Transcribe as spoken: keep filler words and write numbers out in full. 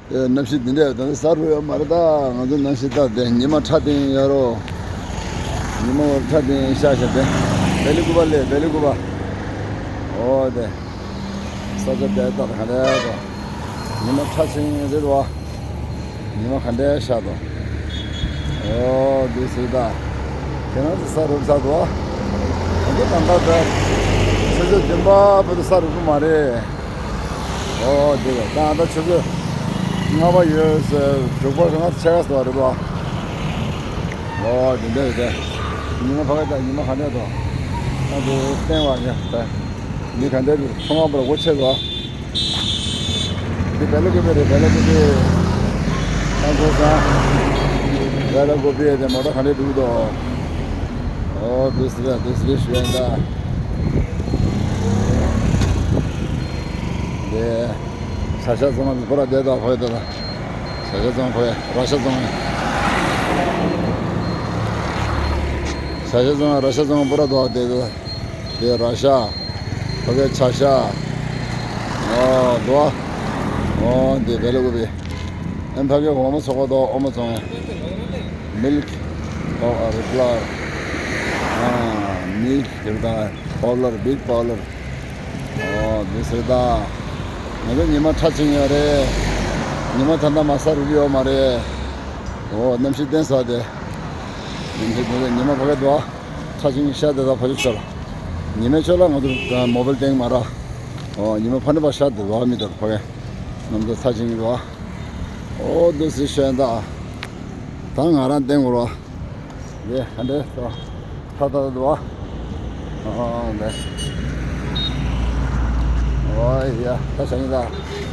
ཨེ། གནམ་གཤིས་འདི་འདྲ་ཡོད་ད་ནི་གཟའ་རུ་ཡོད་མ་རེད་ད། ང་ཚོ་གནམ་གཤིས་ད་དེ་ཉི་མ་ཁྲ་ཐིང་ཡོད་རོ། ཉི་མ་འོར་ཁྲ་ཐིང་ཤག་ཤག་དེ། བེ་ལི་ཀུ་པ་ལས་བེ་ལི་ཀུ་པ། ཨོ་དེ། ས་ཆ་དེ་ད་ག་འདྲ་དོ། ཉི་མ་ཁྲ་ཆིང་རེད་བ། ཉི་མ་ག་འདྲ་ཤར་དོ། ཨོ་དེ་སྲིད་ད། ཁྱེད་རང་ཚོ་གཟའ་རུབ་ཚར་འདུག་ཨ། ང་ཚོ་ད་ལྟ་ད། ཆུ་ཚོད་བདུན་པ་བར་དུ་གཟའ་རུབ་ཀྱི་མ་རེད། ཨོ་དེ་ད་ད་ཆུ་ཚོད་ལྔ་པ་ཡོད་ཟེར། དྲུག་པ་ལྔ་ཕྱེད་ཀ་ཟེར་བ་རེད་པ། ཨོ་དེ་འདྲ་རེད་དེ། ཉི་མ་ཕ་གི་ད་ཉི་མ་ག་འདྲ་འདུག་ཨ་དེ་བསྟན་བ་ཉ་ད། འདི་ག་འདྲ་རེད། ཚོང་ཁང་པར་སྒོ་ཕྱེ་འདུག་ཨ། འདི་བེ་ལ་ཀུ་པེ་རེད། བེ་ལ་ཀུ་པེ། ཨ་གོ་ས། བེ་ལ་ཀུ་པེ་དེ་མོ་ཊ་ག་འདྲ་འདུག་དོ། ཨོ་དེ་སི་ར་དེ་སི་ར་ཞུ་ཡ་ད། དེ། བྱ་ཤ་བཙོང་བ་པོ་ར་བསྡད་དོ་ཕ་གི་ད་ད། བྱ་ཤ་བཙོང་ཕ་གི་ར་ཤ་བཙོང་། བྱ་ཤ་བཙོང་ར་ཤ་བཙོང་པོ་ར་དོ་བསྡད་དོ། དེ་ར་ཤ། ཕ་གི་བྱ་ཤ། ཨོ་དོ། ཨོ་དེ་བེ་ལ་ཀུ་པེ། ཨན་ཕ་གི་འོ་མ་ཚོགས་པ་དོ་འོ་མ་བཙོང་། མིལ་ཀི། ཨོ་ཨ་རི་པླར། ཨ་མིལ་ཀི་རེད་ད། པའུ་ལར་བིག་པའུ་ལར། ཨོ་འདི་ཟེར་ད། ང་ཚོ་ཉི་མ་ཁྲ་ཆིང་ཡོད་རེད། ཉི་མ་ད་ལྟ་མ་གཟའ་རུབ་ཡོད་མ་རེད། ཨོ་གནམ་གཤིས་བསྟན་ས་དེ། གནམ་གཤིས་བསྟན་ས་ཉི་མ་ཕ་གི་འདུག་ཨ། ཁྲ་ཆིང་ཤར་དེ་ད་ཕ་ཆུ་ཆོད་ལ། ཉི་མའི་ཕྱོགས་ལ་ང་ཚོ་མོ་བེལ་བསྟན་མ་ར། ཨོ་ཉི་མ་ཕ་ནི་པ་ཤར་དེ་འདུག་ཨ། མི་འདུག་ཕ་གི། གནམ་ད་ཁྲ་ཆིང་འདུག་ཨ། ཨོ་འདི་ཟེར་ཤོད་ད། ད་ང་རང་བསྟན་དགོས་ར། ཡེ་ཧ་འདྲེ་ཏོ། ཐ་ཐ་དུ་བ། ཨ་འདྲེ། ཨོ་ཡ་ད་ཆ་ཡིན་ད།